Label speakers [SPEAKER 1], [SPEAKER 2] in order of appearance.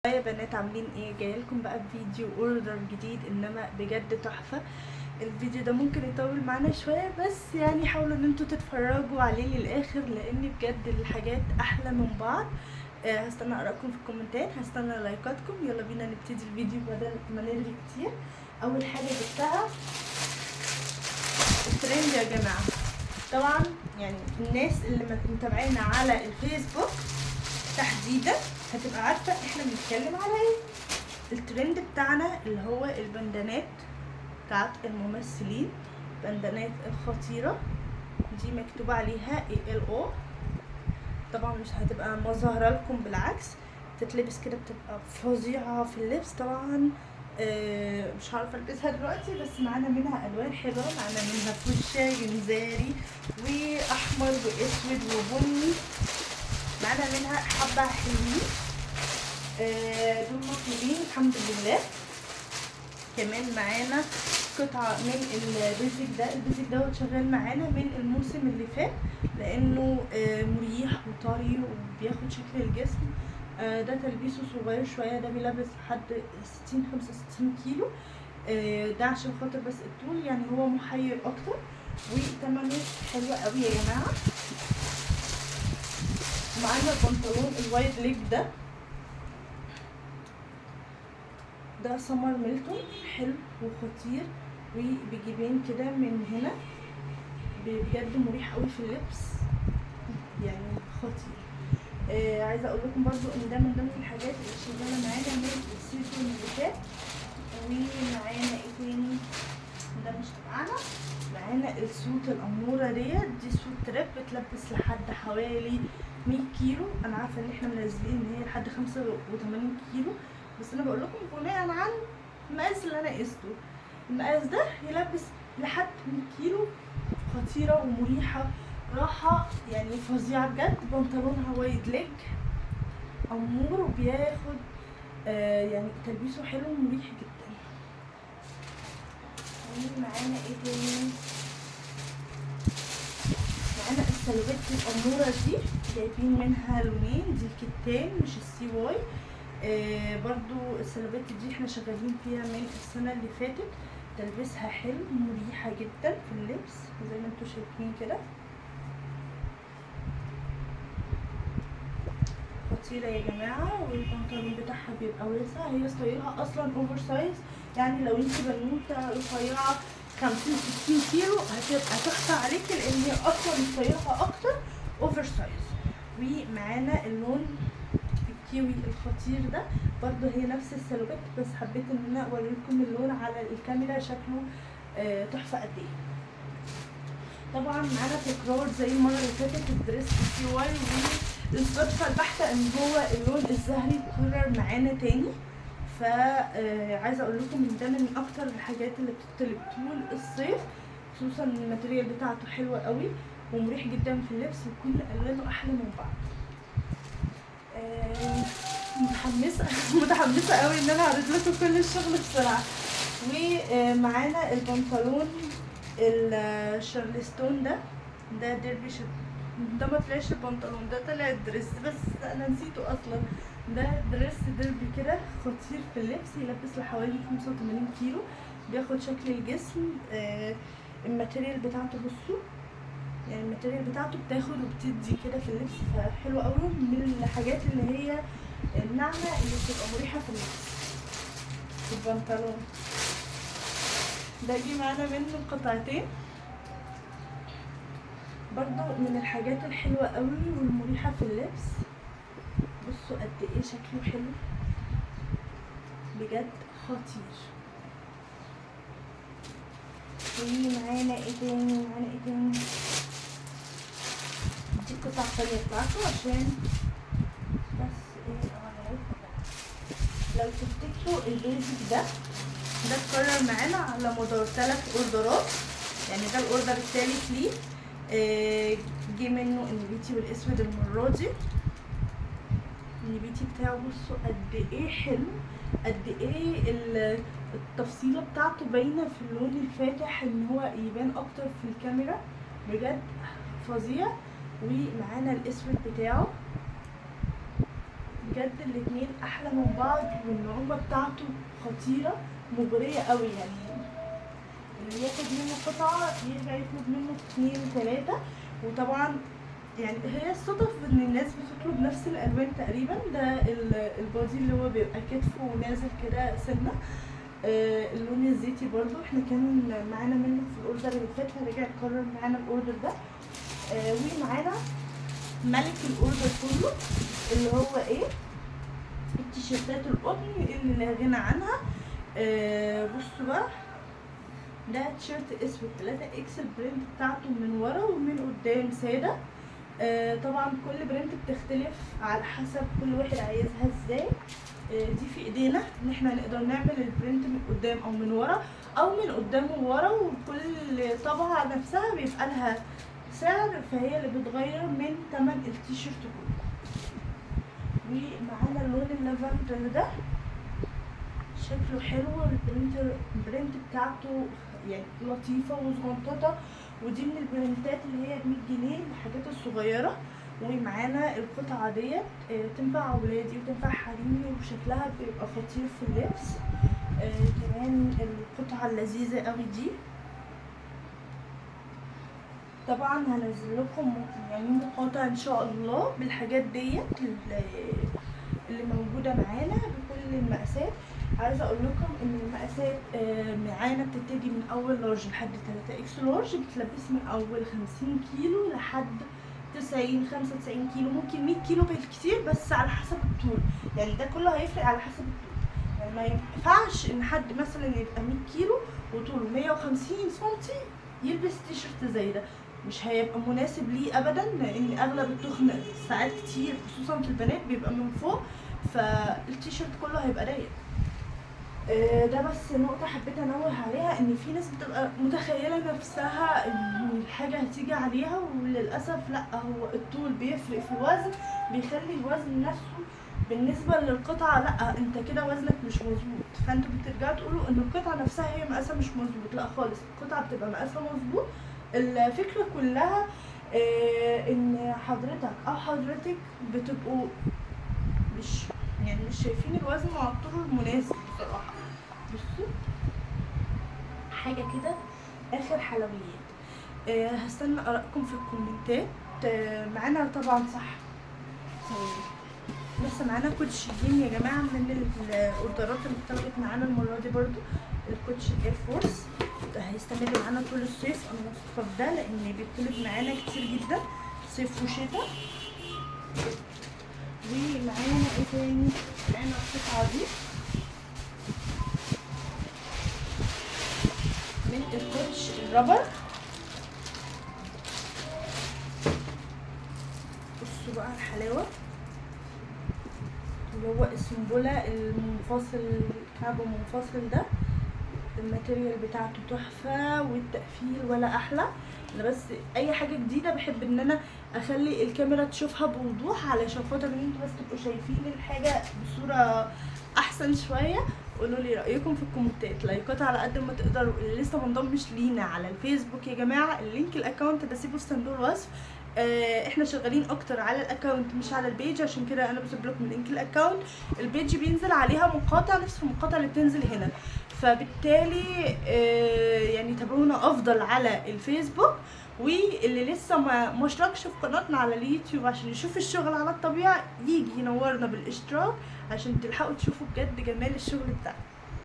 [SPEAKER 1] يا بنات عاملين ايه؟ جايلكم بقى بفيديو order جديد، انما بجد تحفة. الفيديو ده ممكن يطول معانا شوية، بس يعني حاولوا ان انتوا تتفرجوا عليه للاخر لان بجد الحاجات احلى من بعض. هستنى ارائكم في الكومنتات، هستنى لايكاتكم. يلا بينا نبتدي الفيديو بدل ما نرغي كتير. اول حاجة جبتها الترند يا جماعة. طبعا يعني الناس اللي متابعينا على الفيسبوك تحديدا هتبقى عارفة احنا بنتكلم على ايه. الترند بتاعنا اللي هو البندانات بتاعت الممثلين، بندانات الخطيرة دي مكتوب عليها ALO. طبعا مش هتبقى مظاهرة لكم، بالعكس تتلبس كده بتبقى فظيعة في اللبس. طبعا مش عارفة البسها دلوقتي، بس معانا منها الوان حلوة، معانا منها فوشيا جنزاري واحمر واسود وبني، معانا منها حبة حلوين. دول مطلوبين الحمد لله. كمان معانا قطعة من ال basic ده، ال basic دوت شغال معانا من الموسم اللي فات لانه مريح وطري وبياخد شكل الجسم. ده تلبيسه صغير شوية، ده بيلبس لحد 60-65 كيلو. ده عشان خاطر بس الطول، يعني هو محير اكتر، وتمنه حلو قوي يا جماعة. معانا البنطلون ال wide leg ده، ده سمر ميلتون، حلو وخطير وبجيبين كده من هنا، بجد مريح قوي في اللبس، يعني خطير. عايزه اقول لكم برضو ان ده من ضمن الحاجات اللي شغالة معانا من ال season اللي فات. ومعانا ايه تاني؟ ده مش تبعنا. معانا ال suit الاموره ديت، دي suit تريب بتلبس لحد حوالي 100 كيلو. انا عارفه ان احنا منزلين ان هي لحد 85 كيلو، بس انا بقول لكم بناء على المقاس اللي انا قسته، المقاس ده يلبس لحد 100 كيلو. خطيرة ومريحه، راحة يعني فظيعة بجد. بنطلونها wide leg امور، وبياخد يعني تلبيسه حلو ومريح جدا. معانا ايه تاني؟ معانا السلوبات الاموره دي، جايبين منها لونين، دي الكتان مش ال CY. برضو السلوبات دي احنا شغالين فيها من السنة اللي فاتت، تلبسها حلو مريحه جدا في اللبس زي ما انتوا شايفين كده، خطيرة يا جماعة. والبنطلون بتاعها بيبقى واسع، هي style ها اصلا oversize، يعني لو انت بنوته رفيعة 50-60 كيلو هتبقى تحفة عليكي، لان هي اصلا style ها اكتر oversize. ومعانا اللون الكيوي الخطير ده، برضو هي نفس السلوبات، بس حبيت ان انا اوريكم اللون على الكاميرا شكله تحفة قد ايه. طبعا معانا تكرار زي المرة اللي فاتت ال dress ال CY، والصدفه البحتة ان هو اللون الزهري اتكرر معانا تاني. فعايزه اقول لكم ان ده من اكتر الحاجات اللي بتطلب طول الصيف، خصوصا ال material بتاعته حلوة قوي ومريح جدا في اللبس، وكل الوانه احلى من بعض. متحمسة متحمسة قوي ان انا اعرض لكم كل الشغل بسرعة. ومعانا البنطلون الشارلستون ده، ده ديربي شيب، ده ما طلعش البنطلون ده طلع ال dress، بس انا نسيته اصلا. ده dress ديربي كده خطير في اللبس، يلبس لحوالي 85 كيلو، بياخد شكل الجسم. ال material بتاعته بصوا، يعني ال material بتاعته بتاخد وبتدي كده في اللبس، فحلو قوي، من الحاجات اللي هي الناعمة اللي بتبقى مريحه في اللبس. البنطلون ده جه معانا منه قطعتين، برضو من الحاجات الحلوة قوي والمريحه في اللبس. بصوا قد ايه شكله حلو بجد خطير. ومعانا ايه تاني؟ معانا ايه تاني؟ دي القطعة التانية بتاعته عشان بس ايه اوريكم. لو تفتكروا ال basic ده، ده اتكرر معانا على مدار 3 order ات، يعني ده ال order الثالث ليه. جه منه النبيتي والاسود المرة دي. النبيتي بتاعه بصوا قد ايه حلو، قد ايه التفصيله بتاعته باينة في اللون الفاتح، ان هو يبان اكتر في الكاميرا، بجد فظيع. ومعانا الاسود بتاعه بجد الاتنين احلى من بعض، والنعومه بتاعته خطيرة مغرية قوي، يعني اللي ياخد منه قطعه يرجع يطلب منه 2 3. وطبعا يعني هي الصدف ان الناس بتطلب نفس الالوان تقريبا. ده ال body اللي هو بيبقى كتفه ونازل كده سنة، اللون الزيتي برضو احنا كان معانا منه في ال order اللي فات، فرجع اتكرر معانا ال order ده. ومعانا ملك ال order كله اللي هو ايه، التيشيرتات القطن اللي لا غنى عنها. بصوا بقى، ده تيشيرت اسود 3 X، ال print بتاعته من ورا ومن قدام ساده. طبعا كل print بتختلف على حسب كل واحد عايزها ازاي. دي في ايدينا ان احنا نقدر نعمل ال print من قدام او من ورا او من قدام وورا، وكل طبعة نفسها بيبقى لها سعر، فهي اللي بتغير من تمن التيشيرت كله. ومعانا اللون اللافندر ده شكله حلو، ال print بتاعته يعني لطيفة وصغنططة، ودي من البرنتات اللي هي بمية جنيه الحاجات الصغيرة. ومعانا القطعة ديت، تنفع ولادي وتنفع حريمي، وشكلها بيبقى خطير في اللبس. كمان القطعة اللذيذة قوي دي، طبعا هنزل لكم يعني مقاطع ان شاء الله بالحاجات ديت اللي موجودة معانا بكل المقاسات. عايزة اقول لكم ان المقاسات معانا بتبتدي من اول large لحد 3 X large، بتلبس من اول 50 كيلو لحد 90، 95 كيلو، ممكن 100 كيلو بالكتير، بس على حسب الطول. يعني ده كله هيفرق على حسب الطول، يعني ما ينفعش ان حد مثلا يبقى 100 كيلو وطوله 150 سنتي يلبس تيشرت زي ده، مش هيبقى مناسب ليه ابدا، لان اغلب التخن ساعات كتير خصوصا في البنات بيبقى من فوق، فالتيشرت كله هيبقى ضيق. ده بس نقطة حبيت انوه عليها، ان في ناس بتبقى متخيلة نفسها ان الحاجة هتيجي عليها، وللأسف لا، هو الطول بيفرق في الوزن، بيخلي الوزن نفسه بالنسبة للقطعة لا انت كده وزنك مش مظبوط، فانتوا بترجعوا تقولوا ان القطعة نفسها هي مقاسها مش مظبوط. لا خالص، القطعة بتبقى مقاسها مظبوط. الفكرة كلها ان حضرتك او حضرتك بتبقوا مش شايفين الوزن مع الطول المناسب بصراحة. بصوا حاجة كده اخر حلويات. هستنى ارائكم في الكومنتات. معانا طبعا صح لسه معانا كوتشيين يا جماعة من الاوردرات اللي اتطلبت معانا المرة دي، برضو الكوتش ال Air Force ده هيستمر معانا طول الصيف، انا واثقة في ده لان بيطلب معانا كتير جدا صيف وشتاء. ومعانا ايه تاني؟ معانا القطعة دي من الكوتش ال rubber. بصوا بقى الحلاوة، اللي هو السنبله المنفصل، الكعب المنفصل ده، ال material بتاعته تحفة والتقفيل ولا احلى. انا بس اي حاجة جديدة بحب ان انا اخلي الكاميرا تشوفها بوضوح علشان خاطر ان انتوا بس تبقوا شايفين الحاجة بصورة احسن شوية. قولوا لي رايكم في الكومنتات، لايكات على قد ما تقدروا. اللي لسه ما انضمش لينا على الفيسبوك يا جماعة، ال link ال account بسيبه في صندوق الوصف. احنا شغالين اكتر على ال account مش على ال page، عشان كده انا بسيب لكم link ال account. ال page بينزل عليها مقاطع نفس المقاطع اللي بتنزل هنا، فبالتالي يعني تابعونا افضل على الفيسبوك. واللي لسه ما اشتركش في قناتنا على اليوتيوب عشان يشوف الشغل على الطبيعة يجي ينورنا بالاشتراك عشان تلحقوا تشوفوا بجد جمال الشغل بتاعنا.